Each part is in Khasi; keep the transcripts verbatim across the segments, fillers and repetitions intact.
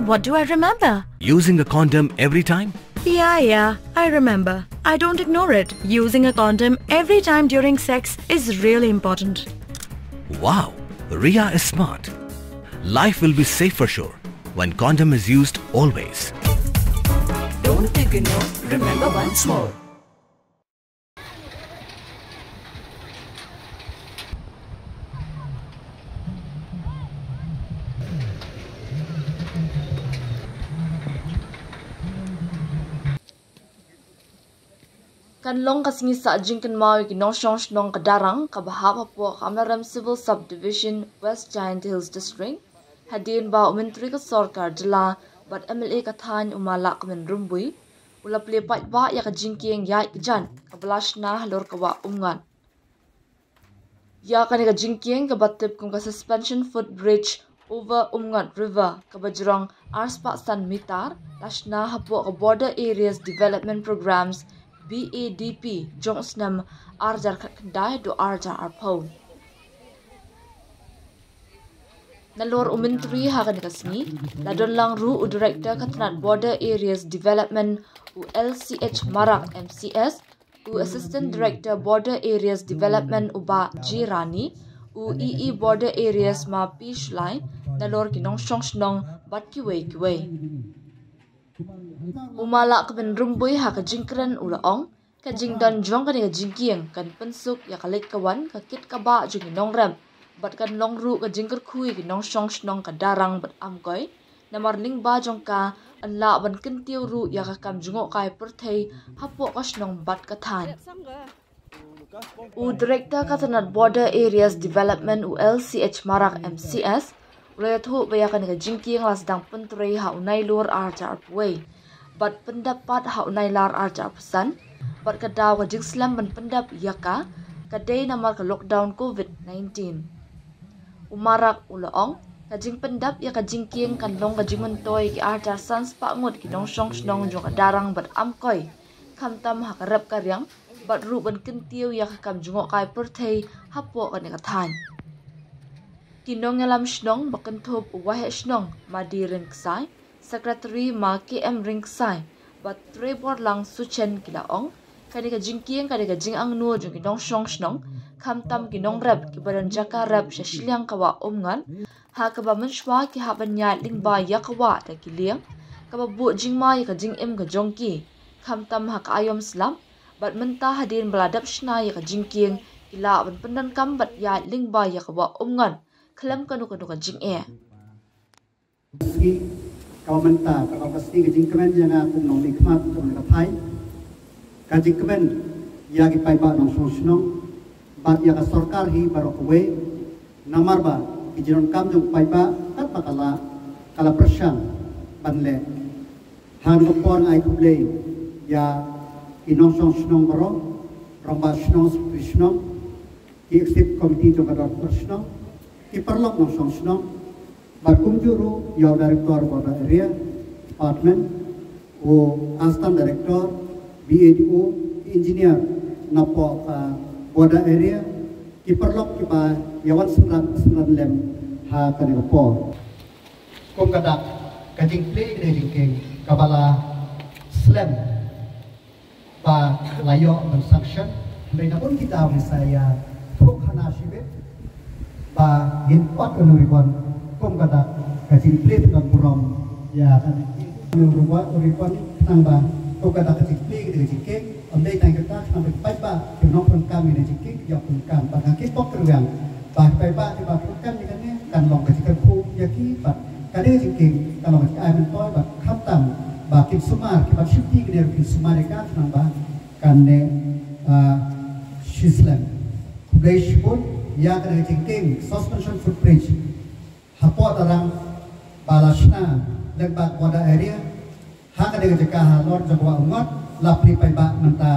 What do I remember? Using a condom every time? Yeah, yeah, I remember. I don't ignore it. Using a condom every time during sex is really important. Wow, Ria is smart. Life will be safe for sure when condom is used always. Don't ignore, remember once more. Kan long ka sngi sah jingkynmaw ïa ki nongshong shnong ka Darang kaba hap hapoh ka Amlarem Civil Subdivision, West Jaintia Hills District, hadien ba u Myntri ka Sorkar Jylla bad M L A ka thaiñ u Ma Lahkmen Rymbui u la plie paidbah ïa ka jingkieng ïaid kjat kaba la shna halor ka wah Umngot. Ïa kane ka jingkieng kaba tip kum ka Suspension Footbridge over Umngot River kaba jrong arspah san mitar la shna hapoh ka Border Areas Development Programs, B A D P, jong u snem arhajar khatkhyndai haduh arhajar arphew. Nalor u Myntri ha kane ka sngi la don lang ruh u Director ka tnat Border Areas Development, u L C H Marak M C S, u Assistant Director Border Areas Development u Bah G Rani, u E E Border Areas Ma P Shullai, nalor ki nongshong shnong bad kiwei kiwei. U Ma Lahkmen Rymbui ha ka jingkren u la ong, ka jingdon jong kane ka jingkieng kan pynsuk ïa ka leit ka wan, ka kit ka bah jong ki nongrep bad kan long ruh ka jingkyrkhu ïa ki nongshong shnong ka Darang bad Amkoi, namar lyngba jong ka yn lah ban kyntiew ruh ïa ka kam jngohkai pyrthei hapoh ka shnong bad ka thaiñ. U Director ka tnat Border Areas Development, u L C H Marak M C S, u la ïathuh ba ïa kane ka jingkieng la sdang pyntrei ha u Nailur arhajar arphew wei bad pyndep pat ha u Nailar arhajar arphew san, bad ka daw ka jingslem ban pyndep ïa ka ka dei namar ka lockdown COVID nineteen. U Marak u la ong, ka jingpyndep ïa ka jingkieng kan long ka jingmyntoi ki arhajar san spah ngut ki nongshong shnong jong ka Darang bad Amkoi, khamtam ha ka rep ka riang bad ruh ban kyntiew ïa ka kam jngohkai pyrthei hapoh kane ka thaiñ. Ki nongïalam shnong ba kynthup u Waheh Shnong Ma D Ryngksai, Secretary Ma K M Ryngksai bad Treborlang Suchen ki la ong, kane ka jingkieng ka dei ka jingangnud jong ki nongshong shnong, khamtam ki nongrep kiba don jaka rep sha shiliang ka wah Umngot, ha kaba mynshuwa ki hap ban ïaid lyngba ïa ka wah da ki lieng, kaba buh jingma ïa ka jingim ka jong ki, khamtam ha ka aïom slap, bad mynta hadien ba la dep shna ïa ka jingkieng, ki lah ban pyndonkam bad ïaid lyngba ïa ka wah Umngot khlem kano kano ka jingeh. Sngi kaba mynta ka long ka sngi ka jingkmen ïa nga kum u nongmihkhmat jong ka thaiñ. Ka jingkmen ïa ki paidbah nongshong shnong bad ïa ka sorkar hi baroh kawei, namar ba ki jingdonkam jong paidbah katba ka la, ka la pyrshang ban leh. Ha kane ka por nga ai khublei ïa ki nongshong shnong baroh, rangbah shnong, secretary shnong, ki executive committee jong ka dorbar shnong, ki paralok nongshong shnong, bad kumjuh ruh ïa u director border area department, u assistant director, B A D O, ki engineer napoh ka border area, ki paralok kiba ïa wan synran synran lem ha kane ka por. Kum ka dak ka jingplie kane ka jingkieng kaba la slem ba la ïoh ban sanction. Hynrei na bun ki daw ngi sa ïathuh khana shibit ba ngin ot ïa u ribbon kum ka dak ka jingplie pynban burom ïa kane ka jingplie, ïa u ribbon khnang ba kum ka dak ka jingplie kane ka jingkieng. Ym dei tang kata, khnang ba ki paidbah ki nongpyndonkam ïa kane ka jingkieng ki ïoh pyndonkam. Bad nga kyrpad kyrwiang ba ki paidbah kiba pyndonkam ïa kane kan long ka jingkyrkhu ïa ki, bad kane ka jingkieng kan long ka jingaiñ myntoi, bad khamtam ba kin sumar, kiba shim kti kane ruh kin sumar ïa ka khnang ba kan neh, ah, shislem. Khublei shibun ïa kane ka jingkieng suspension footbridge hapoh Darang ba la shna lyngba ka border area ha kane ka jaka halor jong ka wah Umngot, la plie paidbah mynta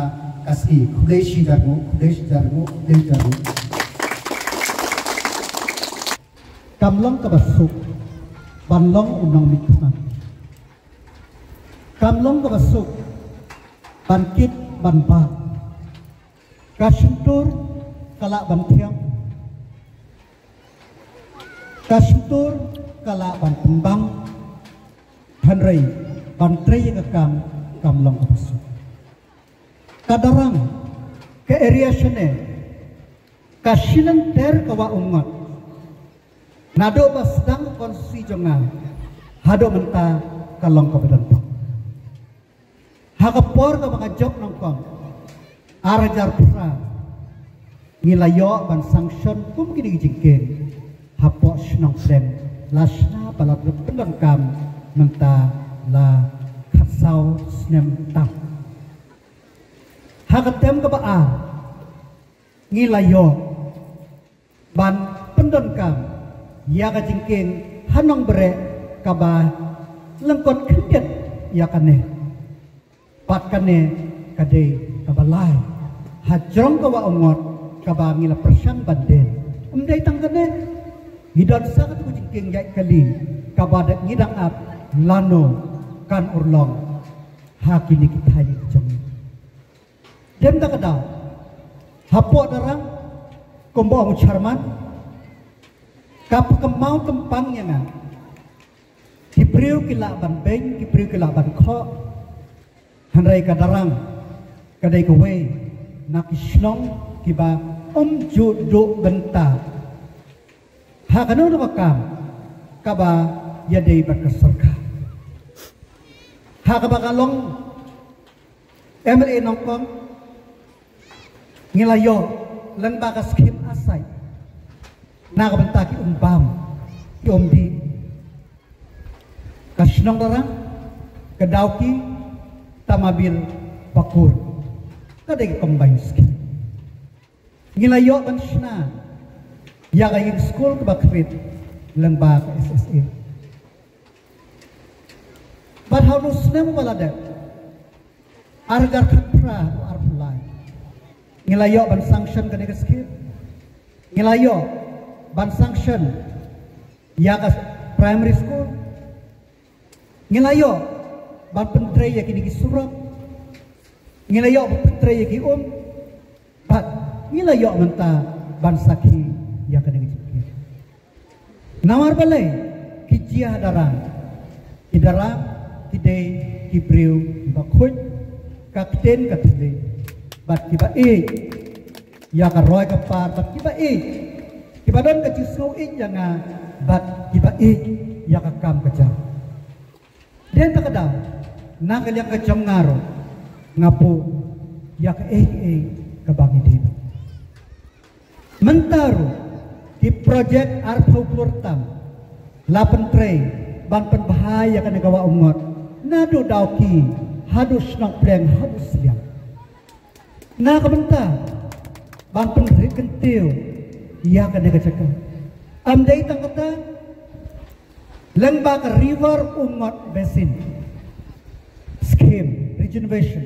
ka sngi. Khublei shihajar nguh, khublei shihajar nguh, khublei shihajar nguh. Kam long kaba suk ban long u nongmihkhmat. Kam long kaba suk ban kit ban bah. Ka shyntur ka lah ban thiang. Ka shyntur ka lah ban pynbang. Hynrei ban trei ïa ka kam kam long kaba suk. Ka Darrang, ka area shane, ka shilynter ka Wah Umngot. Naduh ba sdang ka konstituensi jong nga haduh mynta ka long kaba don pop. Ha ka por kaba nga jop nyngkong ar hajar phra, ngi la ïoh ban sanction kum kine ki jingkieng hapoh shnong Pdeng, la shna ba la pyndonkam mynta la khatsaw snem tam. Ha ka term kaba ar ngi la ïoh ban pyndonkam ïa ka jingkieng ha Nongbreh kaba lyngkot khyndiat ïa kane. Bad kane ka dei kaba lai ha jrong ka Wah Umngot kaba ngi la pyrshang ban dien. Ym dei tang kane, ngi don sa katu ka jingkieng ïaid kali kaba da ngi dang ap lano kan urlong ha kine ki thaiñ jong ngi. Dem da ka daw hapoh Darrang, kumba ong u chairman, ka pyrkhat kynmaw tympang ïa nga. Ki briew ki lah ban beiñ, ki briew ki lah ban khoh. Hynrei ka Darrang ka dei kawei na ki shnong kiba ym ju duh bynta ha kano kano ka kam kaba ïadei bad ka sorkar. Ha kaba ka long M L A nyngkong, ngi la ïoh lyngba ka skhim asai na ka bynta ki um bam, ki um dih. Ka shnong Darrang, ka Dawki, Tamabil, Bakur. Ka dei ka combined scheme. Ngi la ïoh ban shna ïa ka ïing skul kaba khmih lyngba ka S S A. Bad ha u snem uba la dep, ar hajar khatphra haduh arphew lai, ngi la ïoh ban sanction kane ka skhim. Ngi la ïoh ban sanction ïa ka primary school. Ngi la ïoh ban pyntrei ïa kine ki surok. Ngi la ïoh ban pyntrei ïa ki um. Bad ngi la ïoh mynta ban sakhi ïa kane ka jingkit. Namar balei ki jia ha Darrang? Ki Darrang ki dei ki briew kiba khuid ka ktien ka thylliej, bad kiba ïeit ïa ka roi ka par, bad kiba ïeit, kiba don ka jingsngew ïeit ïa nga, bad kiba ïeit ïa ka kam ka jam. Dei ta ka daw, na ka liang ka jong nga ruh, nga buh ïa kaei kaei kaba ngi dei. Mynta ruh ki projek arphew klur tam la pyntrei ban pynbha ïa kane ka Wah Umngot, naduh Dawki haduh shnong Pdeng haduh Sliang. Na ka bynta ban pynrit kyntiew ïa kane ka jaka. Ym dei tang kata, lyngba ka River Umngot Basin Scheme Regeneration,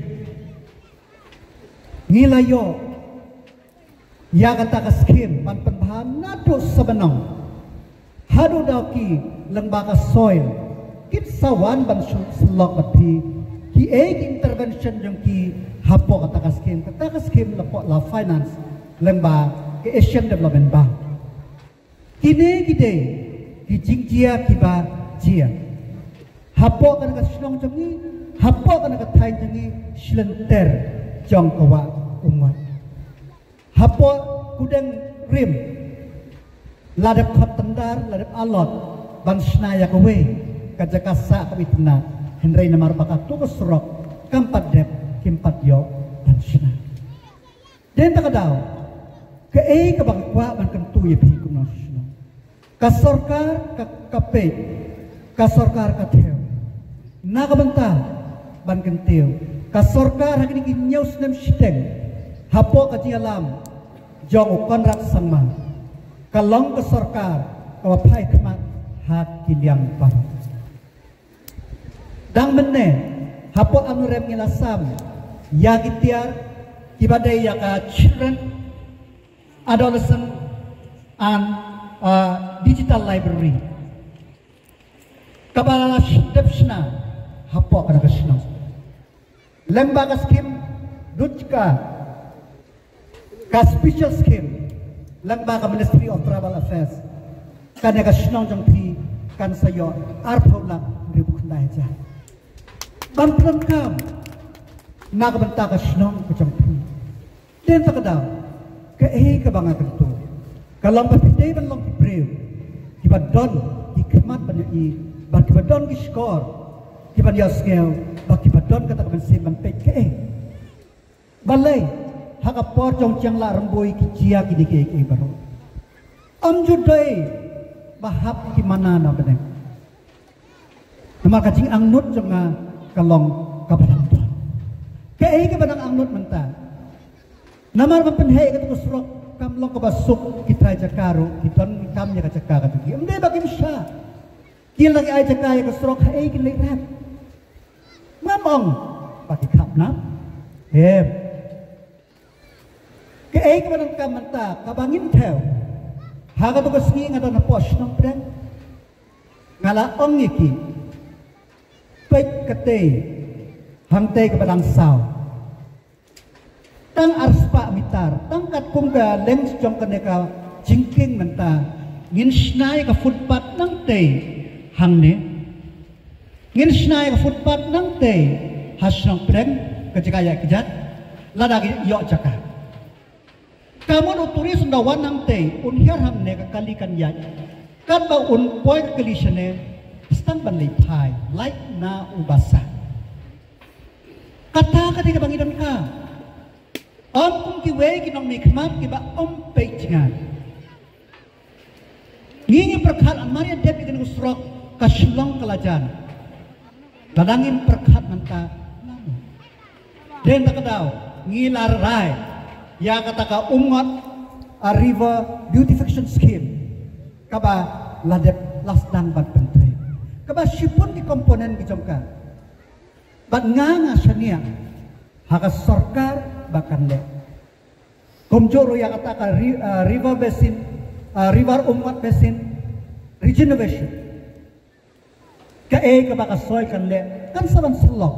ngi la ïoh ïa kata ka skhim ban pynbha naduh Sabanong haduh Dawki lyngba ka soil. Kin sa wan ban shu-, syllok bad phi kiei ki intervention jong ki hapoh kata ka skhim. Kata ka skhim la poh la finance lyngba ka Asian Development Bank. Kine ki dei ki jingjia kiba jia hapoh kane ka shnong jong ngi, hapoh kane ka thaiñ jong ngi, shilynter jong ka Wah Umngot. Hapoh Kudeng Rim la dep khot tyndar, la dep allot ban shna ïa kawei ka jaka sah kaba itynnad, hynrei namar ba katu ka surok kam pat dep, kim pat ïoh ban shna. Dei ta ka daw, kaei kaba nga kwah ban kyntu ïa phi kum nongshong shnong. Ka sorkar ka, ka peit, ka sorkar ka thew. Na ka bynta ban kyntiew, ka sorkar ha kine ki hynñiew snem shiteng hapoh ka jingïalam jong u Conrad Sangma, ka long ka sorkar kaba phai khmat ha ki liang baroh. Dang mynne hapoh Amlarem ngi la sam ïa ki tiar kiba dei ïa ka Children, Adolescent and, uh, Digital Library, kaba la dep shna hapoh kane ka shnong. Lyngba ka skhim Dujka, ka special scheme lyngba ka Ministry of Tribal Affairs, kane ka shnong jong phi kan sa ïoh arphew lak riewphew Lai ja ban pyndonkam na ka bynta ka shnong ka jong phi. Dei na kata ka daw kaei kaba nga kyntu ka long ba phi dei ban long ki briew kiba don ki khmat ban ïohi bad kiba don ki shkor kiban ïohsngew bad kiba don kata ka mynsiem ban peit kaei. Balei ha ka por jong jiang lah rymbui ki jia kine kiei kiei baroh. Ym ju dei ba hap ki mana na bneng. Namar ka jingangnud jong nga ka long kaba dang don. Kaei kaba dang angnud mynta? Namar ban pynheh ïa katu ka surok kam long kaba suk ki trai jaka ruh ki don kam ïa ka jaka katu ki. Ym dei ba kim shah. Ki la ki ai jaka ïa ka surok haei kin leit rep? Ngam ong ba ki khap nap. Em. Kaei kaba donkam mynta kaba ngin thew. Ha katu ka sngi nga don hapoh shnong Pdeng. Nga la ong ïa ki, peit katei, hangtei kaba dang saw, tang arspah mitar, tang katkum ka length jong kane ka jingkieng mynta, ngin shna ïa ka footpath nangtei hangne. Ngin shna ïa ka footpath nangtei ha shnong Pdeng, ka jaka ïaid kjat, lada ki ïoh jaka. Ka mut u tourist un da wan hangtei, un hiar hangne, ka kali kan ïaid. Katba un poi ka kali shane, stang ban leit phai, lait na u basa. Kata ka dei kaba ngi donkam. Ym kum kiwei ki nongmihkhmat kiba ym peit jngai. Ngi ngi pyrkhat, namar ïa dep ïa kane ka surok ka Shillong ka la jan. Lada ngim pyrkhat mynta, lano? Dei na kata ka daw ngi la rai ïa kata ka Umngot, a, River Beautification Scheme kaba la dep, la sdang ban pyntrei, kaba shibun ki component ki jong ka. Bad nga nga shaniah ha ka sorkar ba kan leh. Kumjuh ruh ïa kata ka ri-, ah, river basin, ah, river Umngot basin regeneration. Kaei kaba ka soi kan leh, kan sa ban syllok.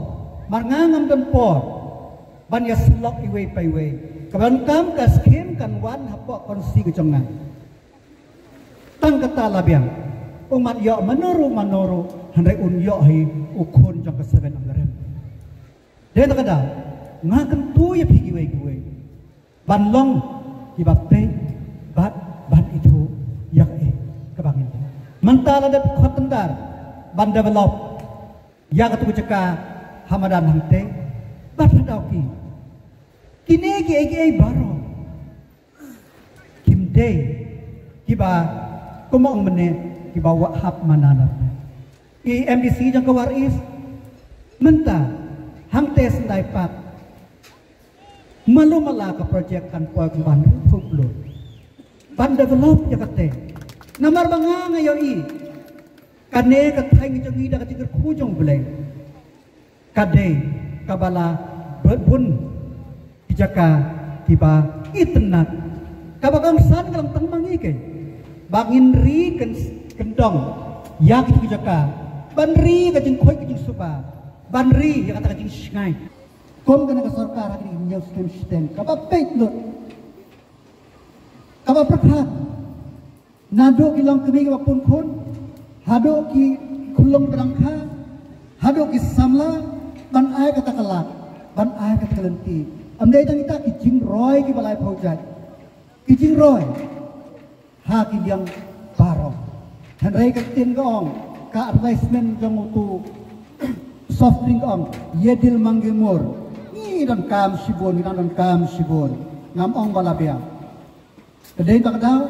Mar nga ngam don por ban ïa syllok iwei pa iwei. Kaba donkam ka skim kan wan hapoh konsti ka jong nga. Tang kata la biang. Ummat ïoh mano ruh mano ruh, hynrei un ïoh hi u khun jong ka Seven Amlarem. Dei na kata ka daw nga kyntu ïa phi kiwei kiwei ban long kiba peit bad ban ithuh ïa kaei kaba ngin leh. Mynta la dep khot tyndar ban develop ïa katu ka jaka ha madan hangtei bad ha daw ki. Kine kiei kiei baroh kim dei kiba, kumba ong mynne, kiba wah hap mana na. I MDC jong ka War East mynta hangtei Sendai Park, malu mala ka project kan poi kumban rup lo ban develop ïa kata. Namar ba nga nga ïohi kane ka thaiñ jong ngi da ka jingkyrkhu jong U Blei. Ka dei kaba la bun ki jaka kiba itynnat, kaba kongsan ka long tang ma ngi keiñ ba ngin ri kyn-, kyndong ïa kito ki jaka, ban ri ka jingkhuid ka jingsuba, ban ri ïa kata ka jingshngaiñ. Kum kane ka sorkar ha kine ki hynñiew snem shiteng kaba peit lut, kaba pyrkhat. Naduh ki longkmie kiba pun khun, haduh ki khunlung ba dang kha, haduh ki samla, ban ai kata ka lad, ban ai kata ka lynti. Ym dei tang kita ki jingroi kiba laiphew jait. Ki jingroi ha ki liang baroh. Hynrei ka ktien ka ong, ka advertisement jong utu soft drink ka ong, "Ye dil mange mur." Ngi donkam shibun, ngi donkam shibun. Ngam ong ba la biang. Ka dei na kata ka daw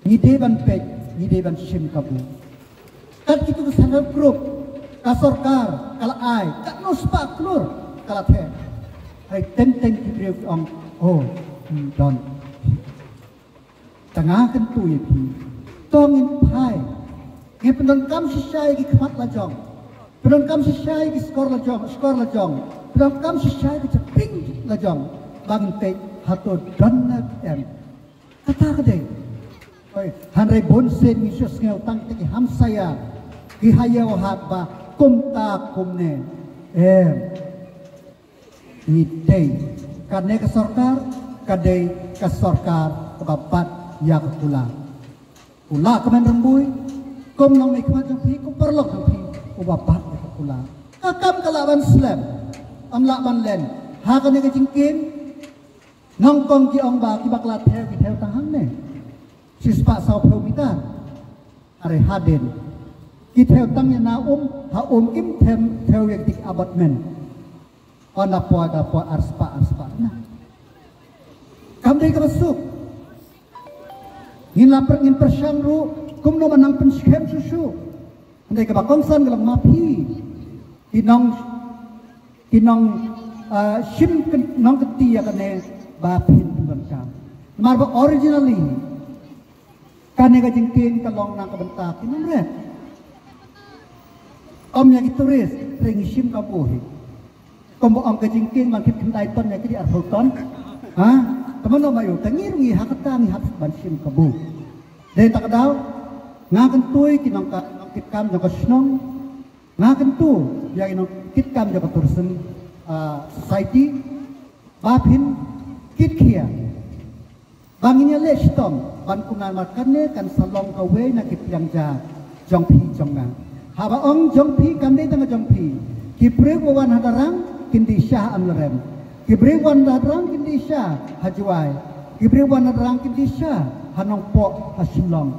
ngi dei ban peit, ngi dei ban shim kabu. Kat kitu ki self help group, ka sorkar ka la ai katno spah klur ka la theh. Hynrei teng teng ki briew ki ong, "Oh, hmm, don." Tang nga kyntu ïa phi, to ngin phai. Ngi pyndonkam shisha ïa ki khmat la jong, pyndonkam shisha ïa ki shkor la jong, shkor la jong, pyndonkam shisha ïa ki japieng la jong, ba ngin peit hato don ne em. Kata ka dei. Hynrei bun sien ngi shu sngew tang kita ki hamsaïa, ki ha ïew ha hat ba kumta kumne. Em. Ngi dei, kane ka sorkar ka dei ka sorkar kaba bat ïa ka kular. U Lahkmen Rymbui, kum nongmihkhmat jong phi, kum paralok jong phi, Uba bat ïa ka kular. Ka kam ka lah ban slem. Ym lah ban len. Ha kane ka jingkieng. Nyngkong ki ong ba kiba ka la thew ki thew tang hangne. Shispah sawphew mitar. Are hadien. Ki thew tang ïa na um, ha um kim thew, thew ïa ki abutment. Ynda poi da poi arspah arspah na. Kam dei kaba suk. Ngin la pyrshang ruh kumno ban nang pynskhem shuh shuh. Hynrei kaba kongsan ka long ma phi ki nong, ki nong, ah, shim nongkynti ïa kane ba phin pyndonkam. Namar ba originally kane ka jingkieng ka long na ka bynta ki nongrep. Ym ïa ki tourist, hynrei ngi shim kabu hi. Kumba ong ka jingkieng ban kit khyndai ton ïa ki dei arphew ton. Ha? Te mano ma ïoh, te ngi ruh ngi ha kata ngi hap ban shim kabu. Dei ta ka daw, nga kyntu ïa ki nongkitkam jong ka shnong, nga kyntu ïa ki nongkitkam jong ka tourism, ah, society, ba phin kit khia. Ba ngin ïaleh shitom ban kunar, namar kane kan sa long kawei na ki pliang ja jong phi jong nga. Haba ong jong phi kam dei tang jong phi. Ki briew ba wan ha Darrang kin dih sha ha Amlarem. Ki briew ba wan ha Darrang kin dih sha ha Jowai. Ki briew ba wan ha Darrang kin dih sha ha Nongpoh, ha Shillong.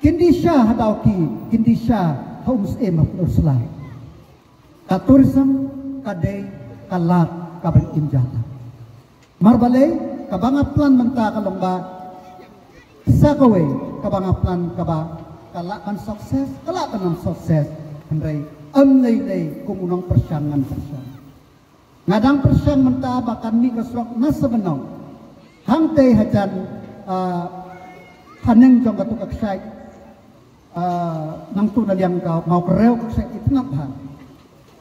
Kin dih sha ha Dawki, kin dih sha ha Umsyiem, ha Pynursla. Ka tourism ka dei ka lad kaba im jada. Namar balei, kaba nga plan mynta ka long ba sa kawei kaba nga plan kaba ka lah ban success, ka lah ban ym success. Hynrei ym lei lei kum u nongpyrshang ngan pyrshang. Nga dang pyrshang mynta ba kan mih ka surok na Sabanong. Hangtei hajan, ah, haneng jong katu ka kshaid, ah, nangtu na liang ka Mawkynrew ka kshaid i tnap ha.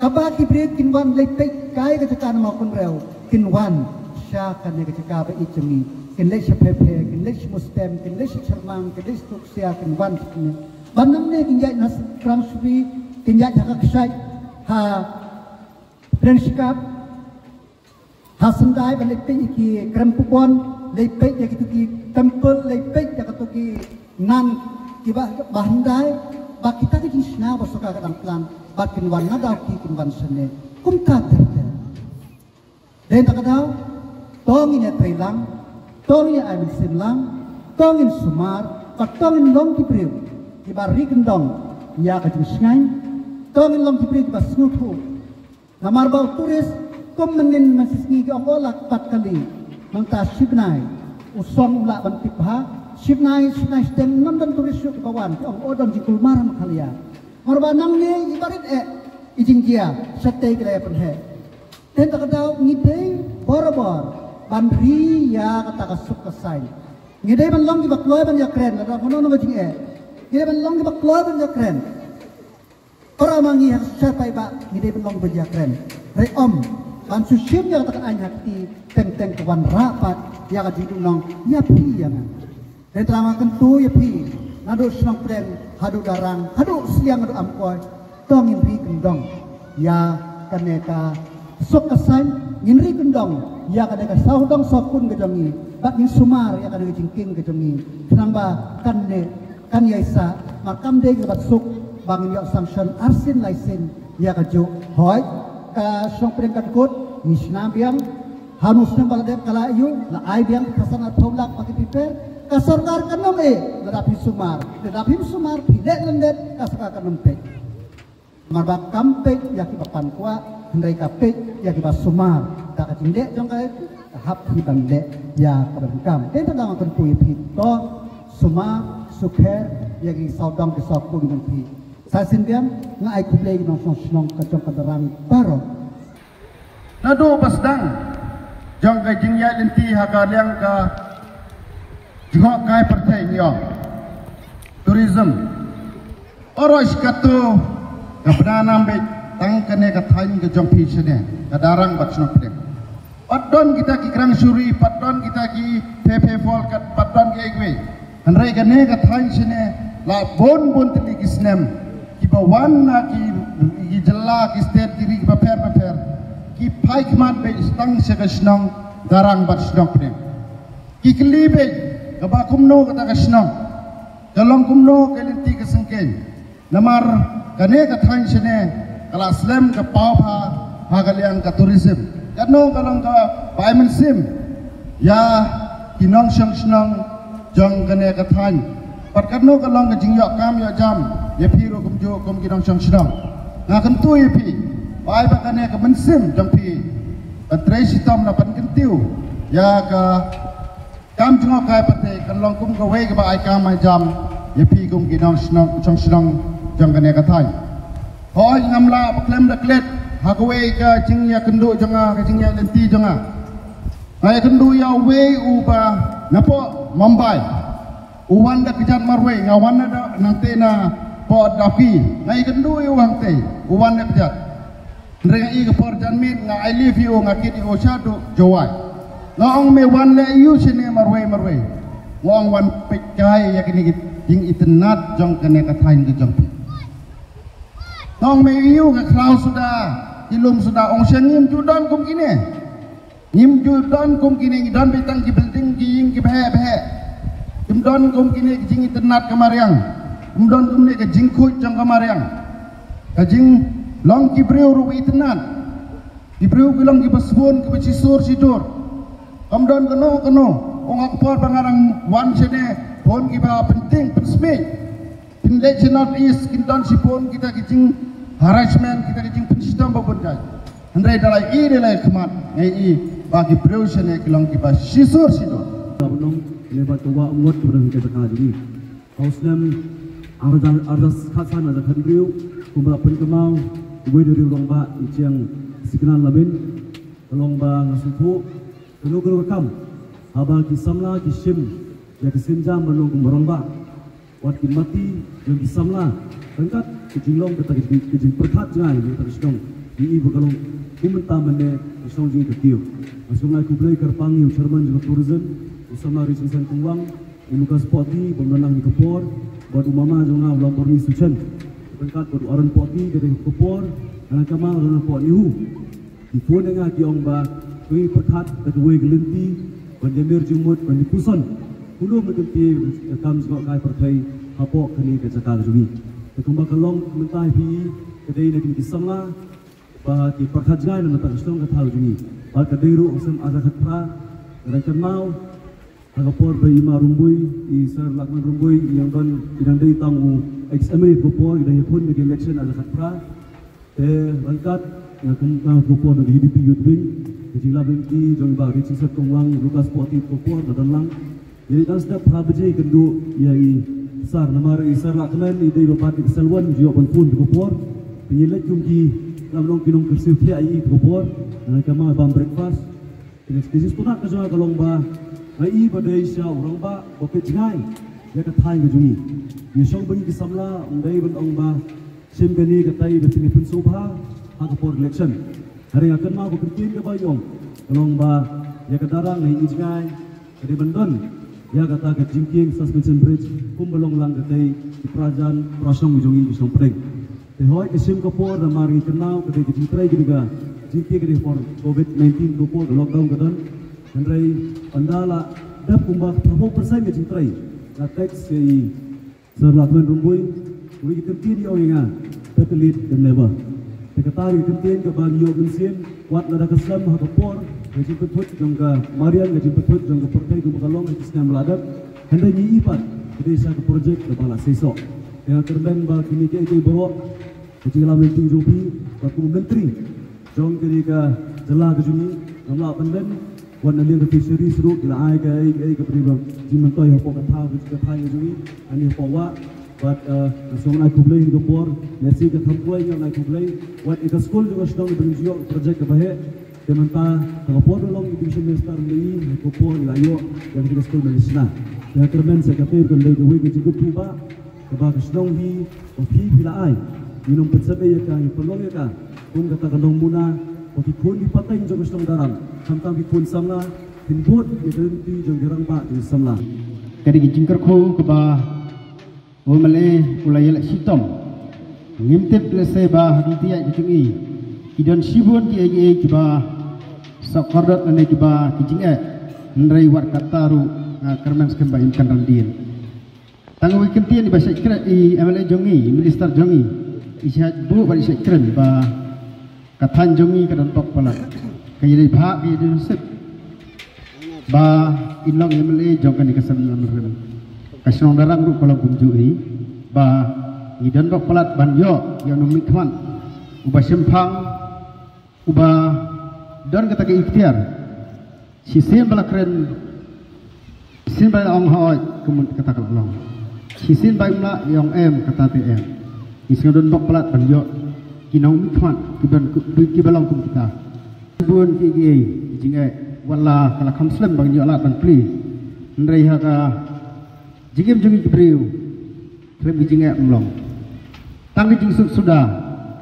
Kaba ki briew kin wan leit peit kai ka jaka na Mawkynrew, kin wan sha kane ka jaka ba ïeit jong ngi. Kin leit sha Phephe, kin leit sha Mustem, kin leit sha Chyrmang, kin leit sha Tuksia, kin wan sha kane. Ban nangne kin ïaid na Krangshuri, kin ïaid ha ka kshaid ha Pdeng Shkap, ha Syndai, ba leit peit ïa ki krem pubon, leit peit ïa kitu ki temple, leit peit ïa kitu ki nan kiba, ba hyndai, ba kita ki jingshna ba soka ka dang plan, ba kin wan na Dawki kin wan shane. Kumta ter ter. Dei ta ka daw, to ngin ïatreilang, to ngin ïa ai mynsiem lang, to ngin sumar, bad to ngin long ki briew kiba ri kyndong ïa ka jingshngaiñ, to ngin long ki briew kiba sngewthuh. Namar ba u tourist, kum mynnin mynshisngi ki ong o lah pat kali, nangta shibnai u song u lah ban tip bha, shibnai, shibnai shiteng ym don tourist shuh kiba wan, ki ong o don jingkulmar ha Meghalaya. Namar ba nangne i barit eh i jingjia shatei ki la ïa pynheh. Te ta ka daw ngi dei borabor ban ri ïa kata ka suk ka saiñ. Ngi dei ban long kiba kloi ban ïakren, lada mano mano ka jingeh. Ngi dei ban long kiba kloi ban ïakren. Para ma ngi ha ka shisha paidbah ngi dei ban long ba ïakren. Hynrei ym ban shu shim ïa kata ka aiñ ha kti teng teng ka wanrah pat ïa ka jingduhnong ïa phi ïa nga. Dei tang nga kyntu ïa phi naduh shnong Pdeng haduh Darrang haduh Sliang haduh Amkoi. To ngin ri kyndong ïa kane ka suk ka saiñ, ngin ri kyndong ïa kane ka sawdong sawkun ka jong ngi, bad ngin sumar ïa kane ka jingkieng ka jong ngi. Khnang ba kane kan ïaisah, namar kam dei kaba suk ba ngin ïoh sanction arsien laisien ïa kajuh. Hooid, ka shnong Pdeng ka dkut, ngi shna biang, ha une u snem ba la dep ka la ïoh, la ai biang ka san arphew lak ba ki prepare, ka sorkar kan ym eh, lada phi sumar, lada phim sumar, phi leh lyndet, ka sorkar kan ym peit. Namar ba kam peit ïa kiba pan kwah, hynrei ka peit ïa kiba sumar. Da ka jingleh jong ka, ka hap hi ban leh ïa kaba donkam. Te ynda nga kyntu ïa phi to sumar, sukher ïa ki sawdong ki sawkun jong phi. Sa shisien biang nga ai khublei ïa ki nongshong shnong ka jong ka Darrang baroh. Naduh ba sdang jong ka jingïaid lynti ha ka liang ka jngohkai pyrthei ngi ong tourism. Baroh shi katta ka bna nam beit tang kane ka thaiñ ka jong phi shane ka Darrang bad shnong Pdeng. Pat don kita ki Krangshuri, pat don kita ki Phephe Fall, kat pat don kiei kiei. Hynrei kane ka thaiñ shane la bun bun tylli ki snem kiba wan na ki, ki jylla, ki state, ki ri kiba pher ba pher ki phai khmat beit tang sha ka shnong Darrang bad shnong Pdeng. Ki kylli beit kaba kumno kata ka shnong, ka long kumno ka lynti ka syngkien. Namar kane ka thaiñ shane ka la slem ka paw pha ha ka liang ka tourism. Katno ka long ka bai mynsiem ïa ki nongshong shnong jong kane ka thaiñ. Pat katno ka long ka jingïoh kam ïoh jam ïa phi ruh kumjuh kum ki nongshong shnong. Nga kyntu ïa phi, bai ba kane ka mynsiem jong phi ban trei shitom na ban kyntiew ïa ka kam jngohkai pat te kan long kum kawei kaba ai kam ai jam ïa phi kum ki nongshong shnong jong kane ka thaiñ. Hooid, ngam lah ba khlem da klet ha kawei ka jingïakynduh jong nga, ka jingïalynti jong nga. Nga ïakynduh ïa uwei uba napoh Mumbai. U wan da kjat marwei, nga wan da nangte napoh Dawki. Nga ïakynduh ïa u hangte, u wan da kjat. Hynrei nga i ka por janmiet nga ai lift ïa u, nga kit ïa u shaduh Jowai. Nga ong, me wan leh aiu shane marwei marwei? Nga ong, wan peit kai ïa kine ki jingitynnad jong kane ka thaiñ ka jong phi. Nga ong, me aiu ka khlaw suda, ki lum suda? Ong, sha ngim ju don kum kine. Ngim ju don kum kine, ngi don beit tang ki building, ki ïing kiba heh ba heh. Kim don kum kine ki jingitynnad ka mariang. Kim don kumne ka jingkhuid jong ka mariang. Ka jinglong ki briew ruh ba itynnad. Ki briew ki long kiba sbun, kiba shisur shidur. Kam don kano kano. Ong, ha ka por ba nga dang wan shane, bun kiba pynting pynsmit. Kin leit sha North East, kin don shibun kita ki jing harassment, kita ki jingpynshitom ba bun jait. Hynrei da la i, da la i khmat, nga i ba ki briew shane ki long kiba shisur shidur. Ka Nong, ne ba ka wah ngot ka dang ka jaka jong ngi. Ka u snem ar hajar, ar hajar khatsan, ar hajar khathynriew, kumba pynkynmaw uwei u rangbah, i Chiang Siknan Lamin, ka long ba nga sngewthuh kano kano ka kam haba ki samla ki shim ïa ki sienjam ban long kum u rangbah. Wat ki mati jong ki samla ryngkat ka jinglong kata ka jing, ka jingpyrkhat jngai jong kata ka shnong. Ngi i ba ka long kum mynta mynne ka shnong jong ngi ka kiew. Nga sngewbha ai khublei kyrpang ïa u chairman jong ka tourism, u samla Ri Singsan Kongwang, u Lucas Pohti bym don lang ha kane ka por, bad u mama jong nga u Lamborni Suchen. Ryngkat bad u Aaron Pohti ka dei ha kane ka por, nga kynmaw u Aaron Pohti, u Ki phone ïa nga ki ong ba, to ïa pyrkhat da kawei ka lynti ban ïamir jingmut, ban ïapuson kumno ban kyntiew ka kam jngohkai pyrthei hapoh kane ka jaka ka jong ngi. Te kumba ka long mynta hi, ka dei na kine ki samla ba ki pyrkhat jngai na ka bynta ka shnong ka thaw jong ngi. Bad ka dei ruh ha u snem ar hajar khatphra, ka dang kynmaw ha ka por ba i Ma Rymbui, i Sir Lahkmen Rymbui, i dang don, i dang dei tang u ex M L A ha ka por, i dang ïakhun ha ka election ar hajar khatphra. Te ryngkat, nga kum, nga kum ha ka por na ka U D P Youth Wing, ka jinglap lynti jong i Bah Ri Singsan Kongwang, Lucas Pohti ha ka por, nga don lang. Ïa i dang sdang phra baje kynduh ïa i Sir, namar i Sir Lahkmen i dei i ba bat ïa ka cell one, ju ïoh ban phone ha ka por. Te ngi leit kum ki, lam long ki nongkyrsiew thiah ïa i ha ka por, nga kynmaw i bam breakfast. Te ka jingsngewtynnat ka jong nga ka long ba nga i ba dei shisha u rangbah ba peit jngai ïa ka thaiñ ka jong ngi. Ngi shong ba ngi ki samla, ym dei ban ong ba shim kane katai ba phin ïa pynsngewbha ha ka por election. Hynrei nga kynmaw ba ka ktien kaba i ong ka long ba ïa ka darrang nga i jngai ka dei ban don ïa kata ka jingkieng suspension bridge, kumba long lang katei ki para jan para shnong jong ngi ki shnong pdeng. Te hooid, ka shim ka por namar ngi kynmaw ka dei ka jingtrei, ka dei ka jingkieng ka dei ka por covid nineteen, ka por ka lockdown ka don. Hynrei ynda la dep kumba ka phraphew percent ka jingtrei, la text ïa i Sir Lahkmen Rymbui, u ïa ka kyntien, i ong ïa nga, better late than never. Te kata ka kyntien kaba ngi ïoh mynsiem, wat lada ka slem ha ka por ka jingpynthut jong ka mariang, ka jingpynthut jong ka pyrthei kumba ka long ha ki snem ba la dep. Hynrei ngi i pat ka dei shisha ka project kaba la seisoh. Te nga kyrmen ba kine kiei kiei baroh, ka jingïalam lynti jong phi, bad kum u myntri jong kane ka jylla ka jong ngi, ngam lah ban len, wat na liang ka fisheries ruh ki la ai kaei kaei kaba dei ba jingmyntoi hapoh ka thaw, ka thaiñ ka jong ngi, ani hapoh wah. Bad, eh, nga sngewbha ai khublei ha kane ka por, lehse ka kham kloi ngan ai khublei, wat ïa ka skul jong ka shnong ba ngi ju ïoh ka project kaba heh. Te mynta ha ka por ba long i Education Minister, mynta i ha ka por i la ïoh ïa ka skul ba ngi shna. Te nga kyrmen sa kata ka dei kawei ka jingkyrkhu ba kaba ka shnong hi, ba phi phi la ai, ngi nym pynsep ïa ka, ngi pynlong ïa ka kum kata ka nongmuna, ba ki khun ki pateng jong ka shnong Darrang, khamtam ki khun samla, kin bud ïa ka lynti jong ki rangbah jong ki samla. Ka dei ka jingkyrkhu kaba u M L A u la ïaleh shitom. Ngim tip lehse ba ha ka lynti ïaid ka jong i ki don shibun kiei kiei kiba sah kordor lane kiba ki jingeh. Hynrei wat kata ruh nga kyrmen skhem ba im kan randien. Tang u i ktien i ba shait kren i M L A jong i, i minister jong i, i shait buh bad i shait kren ba ka thaiñ jong i ka don bok palat. Ka ïadei bha ka ïadei sip ba in long M L A jong kane ka Sem Ïalam Rim. Ka shnong Darrang ruh ka long kumjuh hi ba i don bok palat ban ïoh ïa u nongmihkhmat uba shemphang, uba don kata ka iktiar. Shisien ba la kren, shisien ba la ong hooid, kumut kata ka la long. Shisien ba im lah, ïa ong em, kata te em. Ngi sngewdon bok palat ban ïoh ki nongmihkhmat ki ban, ki ba long kum kita. Bun ki, ki, ki jingeh, wat la ka la kham slem ban ïoh lad ban plie. Hynrei ha ka jingim jong ki briew khlem ki jingeh ym long. Tang ki jingsuk suda,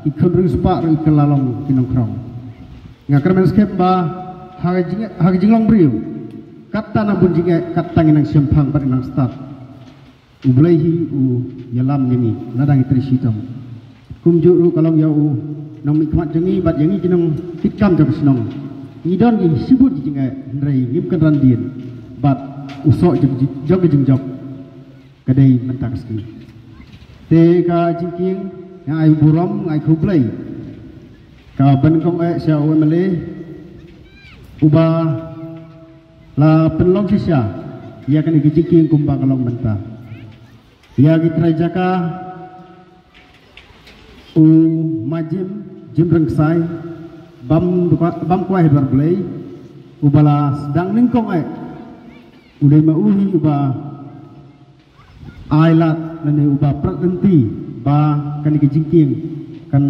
ki khun riewspah ruh ki la long ki nongkhrong. Nga kyrmen skhem ba ha ka jing, ha ka jinglong briew, katta nang bun jingeh, katta ngi nang shemphang bad nang stad. U Blei hi u ïalam ïa ngi lada ngi trei shitom. Kumjuh ruh ka long ïa u nongmihkhmat jong ngi bad ïa ngi ki nongkitkam jong ka shnong. Ngi don ngi shibun ki jingeh, hynrei ngim kynran dien bad u soh jong, jong ka jingjop ka dei mynta ka sngi. Te ka jingkieng nga ai burom, nga ai khublei ka ban kong eh sha u M L A uba la pynlong shisha ïa kane ka jingkieng kumba ka long mynta. Ïa ki trai jaka, u Majim Jim Rynkai, bam dukwa, bam kwai Hydar Blei, uba la sdang nyngkong eh. U dei ma u hi uba ai lad lane uba prat lynti ba kane ka jingkieng kan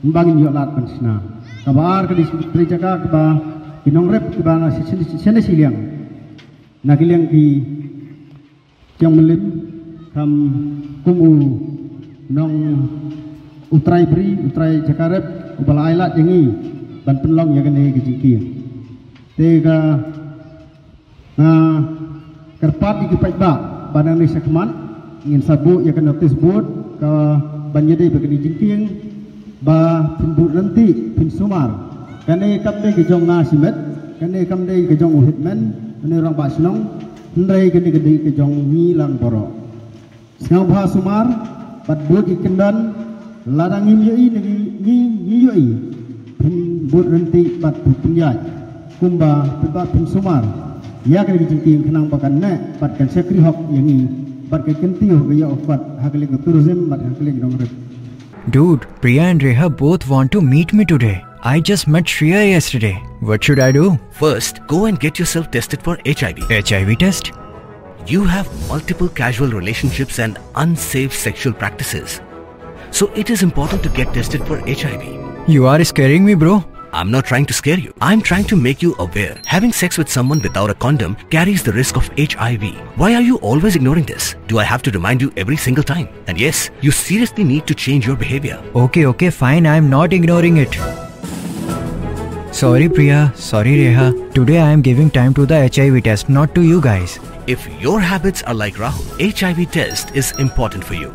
ym bang ïoh lad ban shna. Kaba ar ka dei ki trai jaka kaba ki nongrep kiba na shi, shi, shi, shi liang. Na ki liang ki Kiang Mylliem, kam kum u nong u trai bri, u trai jaka rep, uba la ai lad ïa ngi ban pynlong ïa kane ka jingkieng. Te ka nga kyrpad ïa ki paidbah ba nangne shakhmat ngin sa buh ïa ka notice board ka ban ïadei bad kane ka jingkieng. Ba phin bud ryntih, phin sumar. Kane kam dei ka jong nga shimet, kane kam dei ka jong u hitman, kane rangbah shnong, hynrei kane ka dei ka jong ngi lang baroh. Sngewbha sumar bad bud ïa ki kyndon, lada ngim ïohi ne ngi, ngi, ngi ïohi, phin bud ryntih bad phin pynïaid. Kumba pynbha phin sumar ïa kane ka jingkieng khnang ba kan neh bad kan shakri hok ïa ngi bad kan kyntiew ha ka ïoh ka kot ha ka liang ka tourism bad ha ka liang ka nongrep. Dude, Priya and Reha both want to meet me today. I just met Shreya yesterday. What should I do? First, go and get yourself tested for H I V. H I V test? You have multiple casual relationships and unsafe sexual practices. So it is important to get tested for H I V. You are scaring me, bro. I'm not trying to scare you. I'm trying to make you aware. Having sex with someone without a condom carries the risk of H I V. Why are you always ignoring this? Do I have to remind you every single time? And yes, you seriously need to change your behavior. Okay, okay, fine. I'm not ignoring it. Sorry, Priya. Sorry, Reha. Today I am giving time to the H I V test, not to you guys. If your habits are like Rahul, H I V test is important for you.